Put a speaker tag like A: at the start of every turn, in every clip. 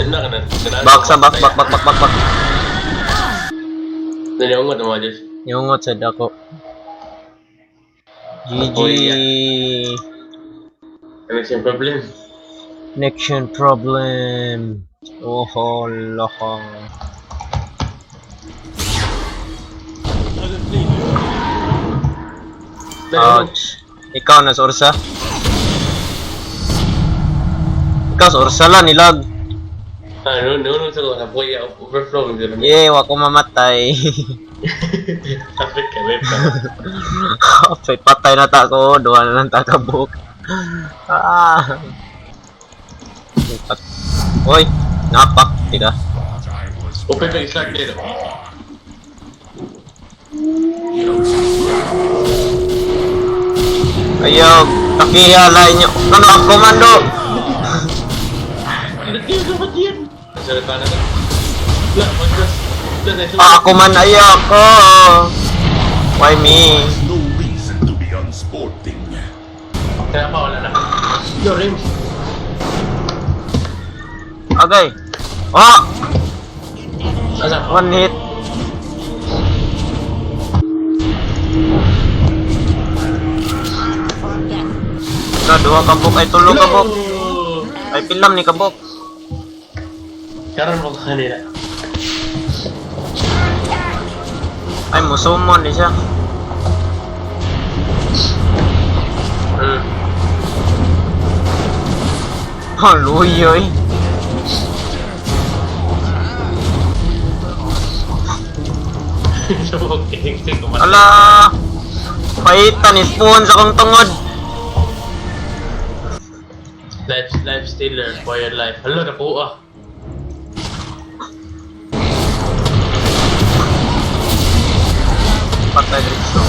A: Na ka na.
B: Back sa back, back, back, back, back, back.
A: Nanyungot na mga Diyos.
B: Yungot sa dako. GG.
A: Connection problem.
B: Connection problem. Oh, loho. Ouch. Ikaw na sa Ursa. Ikaw sa Ursa lang, nilag.
A: Ah, no, no, no, sa ko. Nabuhay, overflow.
B: Yeah, wa ko mamatay.
A: Kapit ka, wait ka.
B: Patay, patay na ta ko. Duha na lang takabok. Ah. Oy, napak, tiga.
A: Open pa start dito.
B: Ayaw, takiya lain nyo. Ano ang komando?
A: Sa na to. La, magdas.
B: Ah, ako man ayaw ko. Why me?
C: No reason to be unsporting.
A: Kaya pa, wala na. No, range.
B: Okay. Oh,
A: Asa?
B: One hit. Na duha ka buk ay tulo ka buk. Ay pilam ni kabok.
A: Karon mo kanila.
B: Ay musumon di siya. Oh, luyoy.
A: Subok, kinig.
B: Ala! Paita ni spoon sa kong tungod.
A: Life stealer for your life. Hala, nakuha.
B: Patay diretso.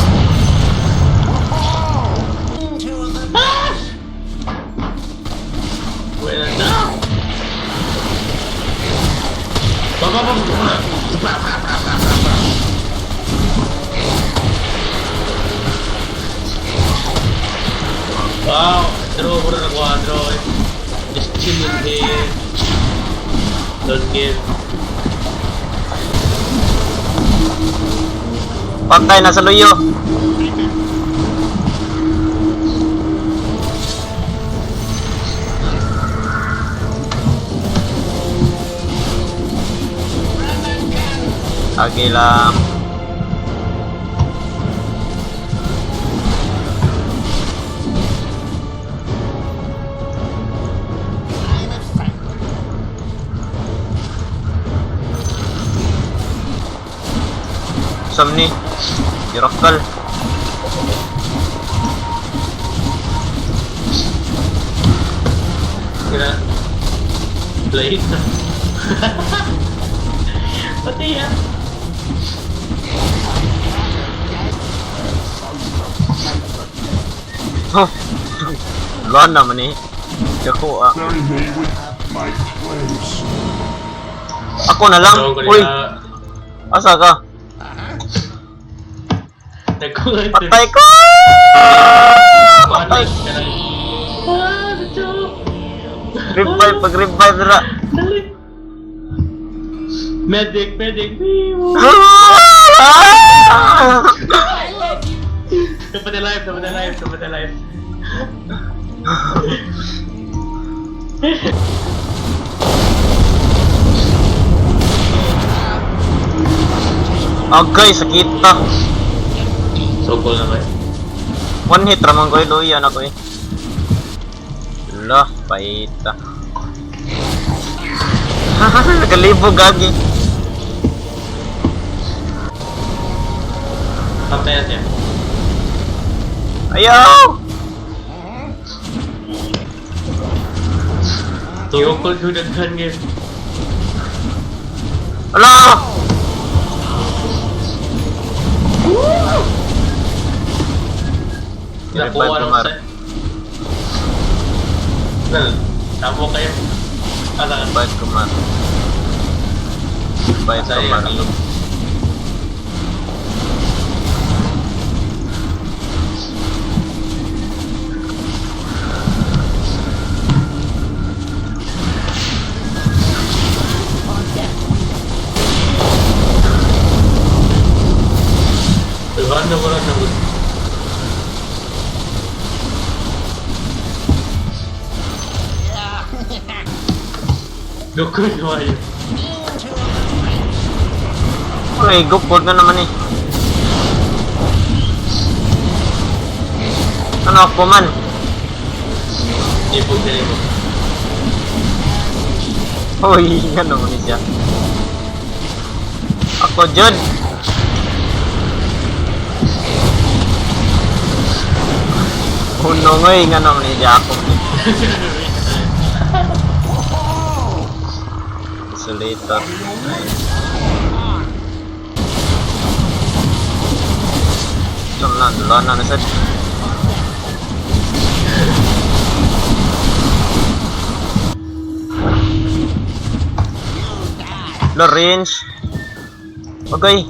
A: Wala na. Baba, baba, baba. Wow, draw ko na nakuha, draw. Just chilling here. Don't give.
B: Patay na sa luyo. Agi lang. Samni. Jirakal.
A: Kaya, play na. Pati yan.
B: Huh. Wala naman eh. Dako ah.
C: Bury me with my flames.
B: Ako na lang.
A: Draw ko
B: Uy,
A: nila.
B: asa ka?
A: Nagkuha.
B: Patay ko! Patay!
A: Ah, the joke.
B: Revive, pag-revive na.
A: Dali. Medic, medic.
B: Ah!
A: Dapat alive, dapat alive, dapat alive.
B: Agay, sakit ta.
A: So cool naman.
B: One hit ramang ko eh, luyan ako eh. Lah, paita. Nakalibog gagi.
A: Patay na siya.
B: Ayaw!
A: Tingko ko daghan ngayon.
B: Ala!
A: Nakuha
B: Revive
A: lang
B: Mar.
A: sa... Nal, tamo kayo. Asa ka?
B: Revive ko man. Revive
A: Sa
B: ko man.
A: iyo. Gukod mo.
B: Uy, gupod na naman eh. Ano ako man?
A: Ibog na mo.
B: Uy, ano man siya. Ako, Jud. Uno ngoy, nga naman ni siya ako. Isolator. Nice. Ito na, dula na na sad. Lorenz. Okay.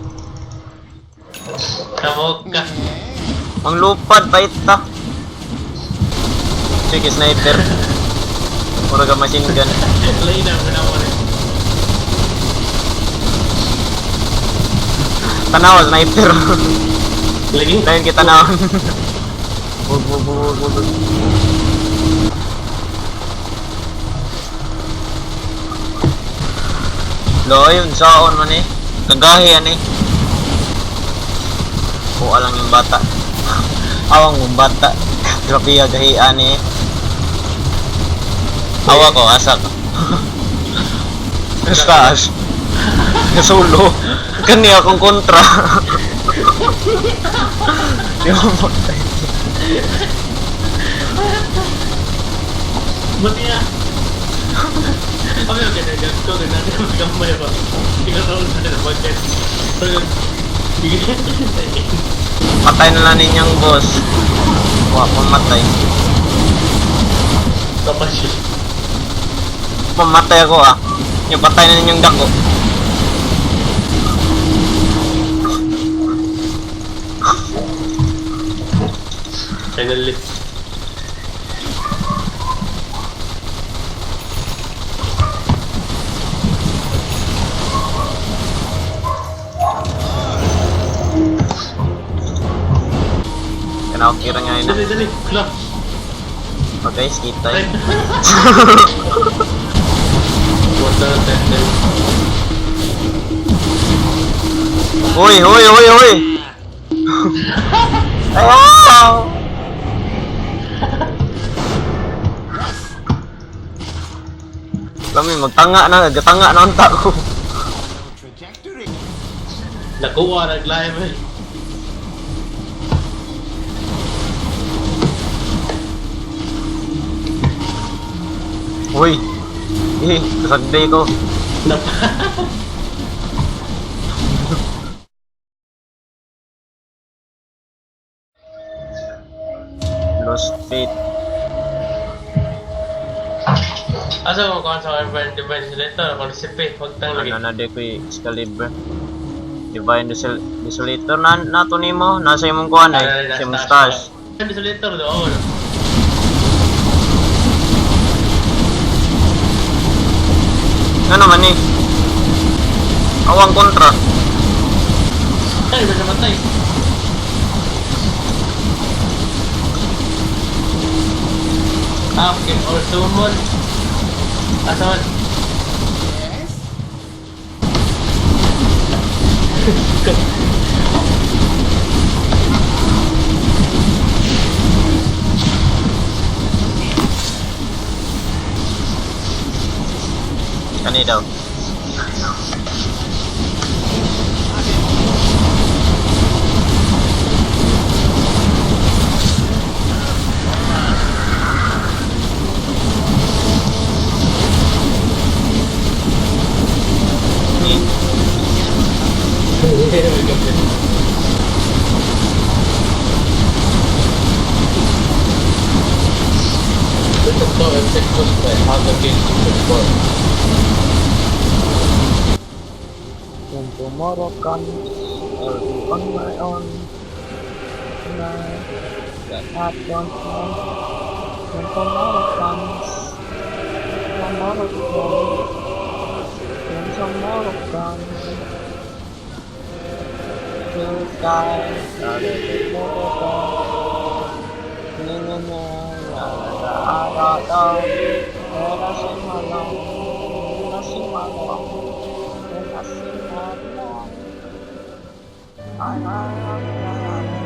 A: Tabok ka.
B: Manglupad, bait ta. Sige, sniper. Mura ka machine gun.
A: Lay na, mo rin.
B: Tanaw, sniper.
A: Lagi?
B: Dayon kita na. Wag, wag, wag, wag, wag. Loy, unsaon man eh. Kagahi ani. Kuha lang yung bata. Awang yung bata. Grabe ya gahi ani. Awa ko, asa ko. Sa taas. Nasulo. Kani akong kontra. Di mo matay.
A: Buti na. Kami ang ganyan, ko ganyan, gamay ba? Ikaw na na budget. Pero,
B: Patay na lang ninyang boss. Wa pamatay.
A: Tapos siya.
B: Pamatay ako ah. Yung patay na ninyong dako.
A: Finally.
B: Kana okay ra nga yun ah.
A: Dali, dali. Kla.
B: Okay, skip tayo.
A: Water tender.
B: Uy, uy, uy, uy! Ayaw! Lami, magtanga na, gatanga na ang tao.
A: Nakuha, nag-live eh.
B: Uy! Eh, kasagday ko.
A: Napa.
B: Lost faith.
A: Asa mo kuhan sa Urban Divine Selector? Ako recipe. Huwag tang lagi.
B: Ano na di ko Excalibur. Divine Desolator na nato nimo nasa imong kuan ay sa imong stash.
A: Divine Desolator do. Oh, no.
B: Nga naman eh. Awang kontra.
A: Ay, basta matay. Ah, okay. Or summon. Asa man?
B: Kani daw. Ni
A: Ito, check post pa. How the game to support.
B: When tomorrow comes, I'll be on my own. Tonight, that I don't know. When tomorrow comes, tomorrow comes. When tomorrow comes, to sky, tomorrow comes. Na na na na na na na. And I sing along. I